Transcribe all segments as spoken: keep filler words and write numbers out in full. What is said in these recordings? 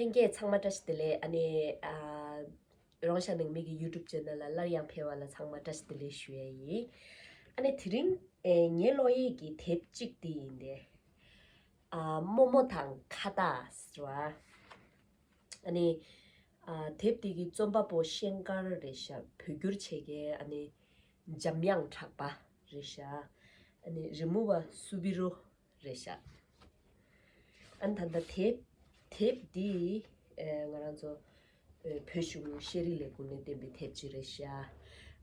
ལྷན་རྒྱས་ཚང་མ་བཀྲ་ཤིས་བདེ་ལེགས། ཨ་ནི་ཨ་རོང་ཤ་ནང་མི་གི་YouTube channel ལ་སླར་ཡང་ཕེབས་པ་ལ་ཚང་མ་བཀྲ་ཤིས་བདེ་ལེགས་ཞུ་ཡ་ཡིན། ཨ་ནི་དེ་རིང་ཨེ་ངའི་ཀློག་ཡས་ཀྱི་དེབ་གཅིག་དེ་ཡིན་ཏེ། ཨ་རྨོ་མོ་དང་ཁྭ་ཏ་ཟེར་བ། ཨ་ནི་ཨ་དེབ་དེ་གི་རྩོམ་པ་པོ་ཤན་དཀར་རེད་ཤག་བོད་བསྒྱུར་བྱེད་མཁན་ཨ་ནི་འཇམ་དབྱངས་གྲགས་པ་རེད་ཤག་ཨ་ནི་རི་མོ་བ་སུ་བི་རོ་རེད་ཤག་ཨ་ནི་ད་ལྟ་དེབ་དེབ་འདི་ཨེ་ང་རང་ཚོ་ཨེ་བོད་གཞུང་ཤེས་རིག་ལས་ཁུངས་ནས་བཏོན་པའི་དེབ་ཅིག་རེད་ཤག་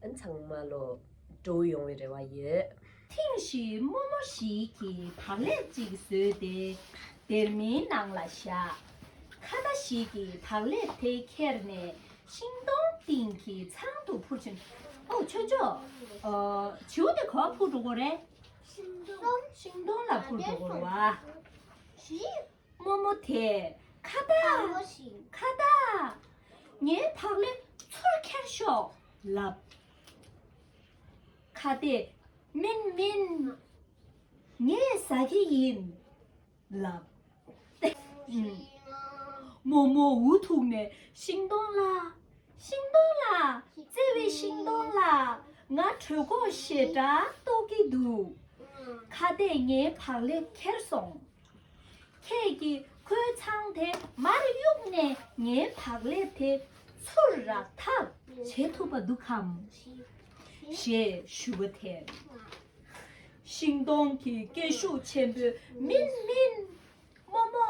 ཨ་ནི་ཚང་མ་ལོ་སྤྲོ་བོ་ཡོང་བའི་རེ་བ་ཡོད། ཐེངས་ཤིག་རྨོ་མོ་ཞིག་གིས་བག་ལེབ་ཅིག་བཟོས་ཏེ་སྡེར་མོའི་ནང་ལ་བཞག་ཁྭ་ཏ་ཞིག་གིས་བག་ལེབ་དེ་ཁྱེར་ནས་ཤིང་སྡོང་སྟེང་གི་ཚང་དུ་འཕུར་ཕྱིན། ཨོ་ཆོས་ཆོས། ཨ་བྱིའུ་དེ་ག་པར་འཕུར་འགྲོ་གི་རེད། ཤིང་སྡོང་། ཤིང་སྡོང་ལ་འཕུར་འགྲོ་གི་རེད་བ། རྨོ་མོ་དེས་ཁྭ་ཏ། ཁྭ་ཏ། ངའི་བག་ལེབ་ཚུར་ཁྱེར་ཤོག་ལབ། ཁྭ་ཏས་མིན་མིན། ངས་ཟ་གི་ཡིན་ལབ། རྨོ་མོ་འུ་ཐུག་ནས་ཤིང་སྡོང་ལ། ཤིང་སྡོང་ལ། བརྩེ་བའི་ཤིང་སྡོང་ལ། ང་གྲོད་ཁོག་ཞེ་དྲག་ལྟོགས་ཀྱི་འདུག་ཁྭ་ཏས་ངའི་བག་ལེབ་ཁྱེར་སོང་། ཁྱེད་ཀྱིས་ཁོའི་ཚང་དེ་མར་གཡུགས་ནས་ངའི་བག་ལེབ་དེ་ཚུར་རག་ཐབས་བྱེད་ཐུབ་པ་འདུག་གམ། ཞེས་ཞུ་བ་དེར། ཤིང་སྡོང་གིས་སྐད་ཤུགས་ཆེན་པོས་མིན་མིན། རྨོ་མོ།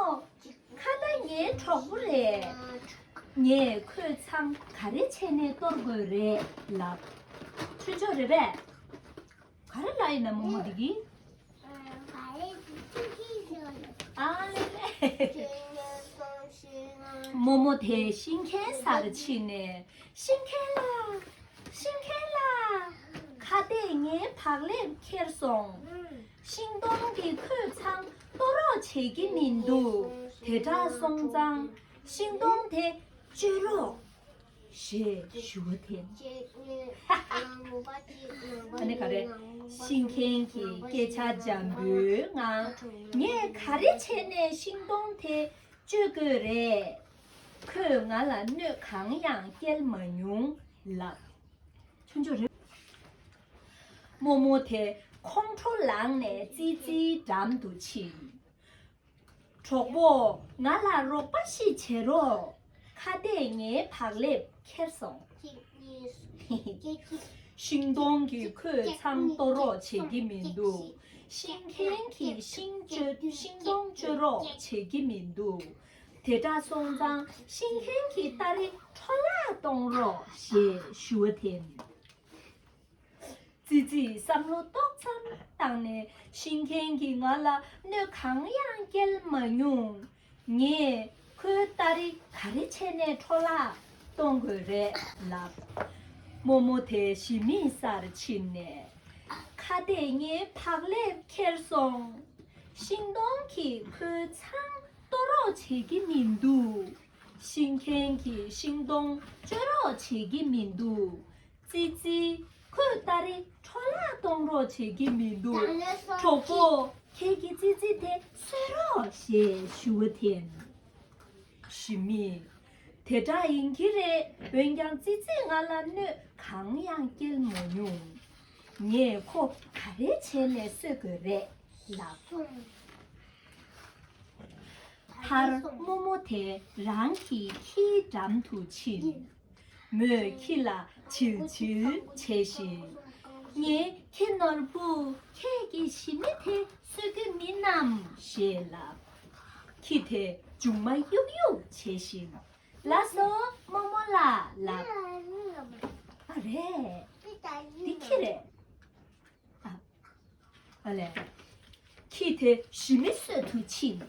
ཁྭ་ཏ་ངའི་གྲོགས་པོ་རེད། ངས་ཁོའི་ཚང་ག་རེ་བྱས་ནས་གཏོར་དགོས་རེད་ལབ། ཆོས་ཆོས་རེད་པས། ག་རེ་ལབ་ཡིན་ན་རྨོ་མོ་འདི་གིས། ཨ་ལེ་ལེ། རྨོ་མོ་དེ་ཤིང་མཁན་སར་ཕྱིན་ནས་ཤིང་མཁན་ལགས། ཤིང་མཁན་ལགས། ཁྭ་ཏས་ངའི་བག་ལེབ་ཁྱེར་སོང་། ཤིང་སྡོང་གིས་ཁོའི་ཚང་གཏོར་རོགས་བྱེད་ཀྱི་མི་འདུག་དེ་འདྲ་སོང་ཙང་ཤིང་སྡོང་དེ་གཅོད་རོགས། ཞེས་ཞུ་བ་དེ། ཨ་ནི་ག་རེ། ཤིང་མཁན་གྱིས་སྐད་ཆ་འཇམ་པོའི་ངང་། ངས་ག་རེ་བྱས་ནས་ཤིང་སྡོང་དེ་གཅོད་དགོས་རེད། ཁོས་ང་ལ་གནོད་གང་ཡང་སྐྱེལ་མ་མྱོང་ལབ། ཆུང་ཆུང་རེད། རྨོ་མོ་དེ་ཁོང་ཁྲོ་ལངས་ནས་ཙི་ཙིའི་འགྲམ་དུ་ཕྱིན། གྲོགས་པོ། ང་ལ་རོགས་པ་ཞིག་བྱེད་རོགས། ཁྭ་ཏས་ངའི་བག་ལེབ་ཁྱེར་སོང་། ཤིང་སྡོང་གིས་ཁོའི་ཚང་གཏོར་རོགས་བྱེད་ཀྱི་མི་འདུག་ཤིང་མཁན་གྱིས་ཤིང་གཅོད། ཤིང་སྡོང་གཅོད་རོགས་བྱེད་ཀྱི་མི་འདུག་དེ་འདྲ་སོང་ཙང་ཤིང་མཁན་གྱིས་སྟ་རེ་འཕྲོ་བརླག་གཏོང་རོགས་ཞེས་ཞུ་བ་དེ། ཙི་ཙིས་བསམ་བློ་ཏོག་ཙམ་བཏང་ནས་ཤིང་མཁན་གྱིས་ང་ལ་གནོད་གང་ཡང་སྐྱེལ་མ་མྱོང་། ངས་ཁོའི་སྟ་རེ་ག་རེ་བྱས་ནས་འཕྲོ་བརླག་གཏོང་དགོས་རེད་ལབ། རྨོ་མོ་དེ་ཞི་མིའི་སར་ཕྱིན་ནས། ཁྭ་ཏས་ངའི་བག་ལེབ་ཁྱེར་སོང་། ཤིང་སྡོང་གིས་ཁོའི་ཚང་གཏོར་རོགས་བྱེད་ཀྱི་མི་འདུག་ཤིང་མཁན་གྱིས་ཤིང་སྡོང་གཅོད་རོགས་བྱེད་ཀྱི་མི་འདུག་ཙི་ཙི། ཁོས་སྟ་རེ་འཕྲོ་བརླག་གཏོང་རོགས་བྱེད་ཀྱི་མི་འདུག་གྲོགས་པོ། ཁྱེད་ཀྱིས་ཙི་ཙི་དེ་གསོད་རོགས་ཞེས་ཞུ་བ་དེ། ཞི་མི། དེ་འདྲ་ཡིན་གྱི་རེད། འོན་ཀྱང་ཙི་ཙིས་ང་ལ་གནོད་གང་ཡང་སྐྱེལ་མ་མྱོང་། ངས་ཁོ་ག་རེ་བྱས་ནས་གསོད་དགོས་རེད་ལབ། མཐར་རྨོ་མོ་དེ་རང་གི་ཁྱིའི་འགྲམ་དུ་ཕྱིན། མོས་ཁྱི་ལ་བྱིལ་བྱིལ་བྱས་ཤིང་། ངའི་ཁྱི་ནོར་བུ། ཁྱེད་ཀྱིས་ཞི་མི་དེ་གསོད་ཀྱི་མིན་ནམ་ཞེས་ལབ། ཁྱི་དེས་མཇུག་མ་གཡུག་གཡུག་བྱས་ཤིང་། ལགས་སོ་རྨོ་མོ་ལགས་ལབ། ཨ་རེད། འདི་ཁྱི་རེད། ཨ། ཨ་ལས། ཁྱི་དེ་ཞི་མི་གསོད་དུ་ཕྱིན།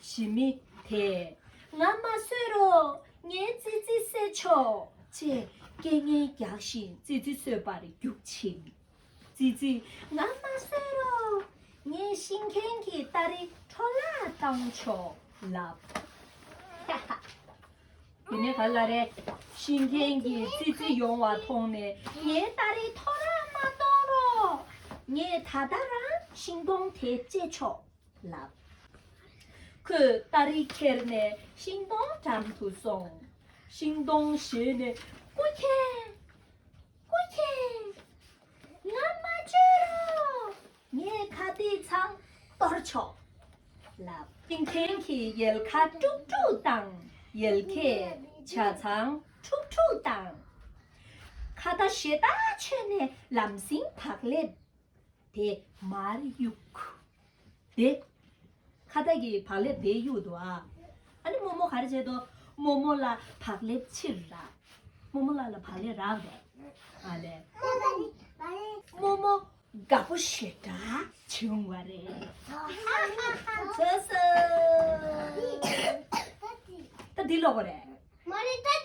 ཞི་མི་དེས། ང་མ་གསོད་རོགས། ངའི་ཙི་ཙི་བསད་ཆོག་ཅེས་སྐད་ངན་རྒྱག་བཞིན་ཙི་ཙི་གསོད་པར་རྒྱུགས་ཕྱིན། ཙི་ཙི། ང་མ་གསོད་རོགས། ངས་ཤིང་མཁན་གྱི་སྟ་རེ་འཕྲོ་བརླག་བཏང་ཆོག་ལབ། དེ་ནས་ག་ལ་རེ། ཤིང་མཁན་གྱིས་ཙི་ཙི་ཡོང་བ་མཐོང་ནས། ངའི་སྟ་རེ་ཐོ་རངས་མ་གཏོང་རོགས། ངས་ད་ལྟ་རང་ཤིང་སྡོང་དེ་བཅད་ཆོག་ལབ། ཁོས་སྟ་རེ་ཁྱེར་ནས་ཤིང་སྡོང་འགྲམ་དུ་སོང་། ཤིང་སྡོང་ཞོན་ནས། སྐུ་མཁྱེན། སྐུ་མཁྱེན། ང་མ་བཅོས་རོགས། ངས་ཁྭ་ཏའི་ཚང་གཏོར་ཆོག་ལབ། ཤིང་མཁན་གྱིས་ཡལ་ག་དཀྲུག་དཀྲུག་བཏང་། ཡལ་གས་ཆ་ཚང་འཁྲུག་འཁྲུག་བཏང་། ཁྭ་ཏ་ཞེ་ཐག་ཆོད་ནས་ལམ་སེང་བག་ལེབ་དེ་མར་གཡུགས། དེ། ཁྭ་ཏ་གིས་བག་ལེབ་དེ་གཡུགས་འདུག་ཨ། ཨ་ནི་རྨོ་མོ་ག་རེ་བྱས་འདུག་རྨོ་མོ་ལ་བག་ལེབ་ཕྱིར་རག་རྨོ་མོ་ལགས་ལ་བག་ལེབ་རག་རེད། ཨ་ལས། རྨོ་མོ་དགའ་པོ་ཞེ་དྲག་བྱུང་བ་རེད། ཚོ་སོ། ད་འདི་ཀློག་དགོས་རེད། མ་རེད། ད་